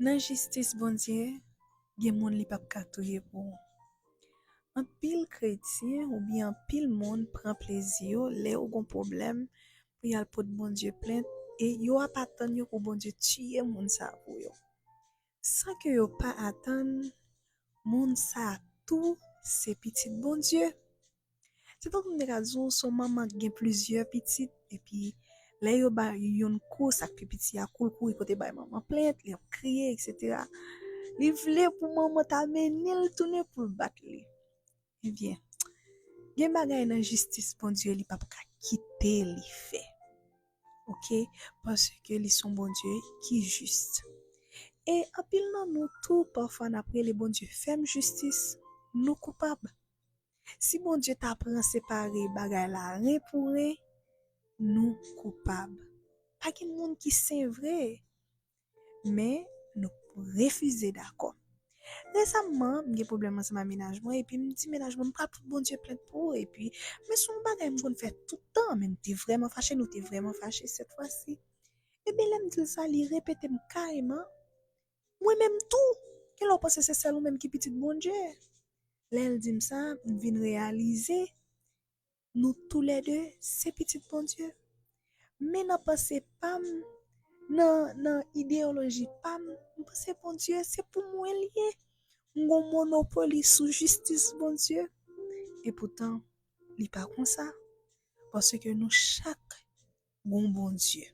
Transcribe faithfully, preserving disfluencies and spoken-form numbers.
Nan jistis Bondye, gen moun li p ap ka touye pou ou. Anpil kretyen oubyen anpil moun pran plezi yo lè yo gon pwoblèm pou y al pot Bondye plent e yo ap atann yo pou Bondye tiye moun sa a pou yo. San ke yo pa atann, moun sa a tou se pitit Bondye. Se tankou m te ka di w, se yon manman ki gen plizyè pitit, epi lè yo ba youn kou, sa k pi piti a kou, l kouri kote bay manman plent, li ap kriye, etsetera. Li vle pou manman ta mennen l tounen pou l bat li. Ebyen, gen bagay nan jistis Bondye li p ap ka kite li fè. Oke? Paske li se yon Bondye ki jis. E anpil nan nou tou, pafwa n ap rele Bondye fè m jistis, nou koupab. Si Bondye ta pran separe bagay la ren pou ren, nou koupab. Pa gen moun ki sen vre, men nou refize dakò. Resamman, m gen pwoblèm ansanm ak mennaj mwen, epi m di mennaj mwen, m pral pot Bondye plent pou ou, epi, men se yon bagay m konn fè tout tan, men m te vrèman fache, nou te vrèman fache sèt fwa si. Ebyen, lè m di l sa, li repete m kareman, mwen menm tou, gen lè w panse se sèl ou menm ki pitit Bondye. Lè l di m sa, m vin reyalize, nou toulède se pitit Bondye. Men nan panse pa m, nan, nan ideyoloji pa m, m panse Bondye se pou mwen li ye. M gon monopoli sou jistis Bondye. Epoutan, li pa konsa. Paske nou chak gon Bondye.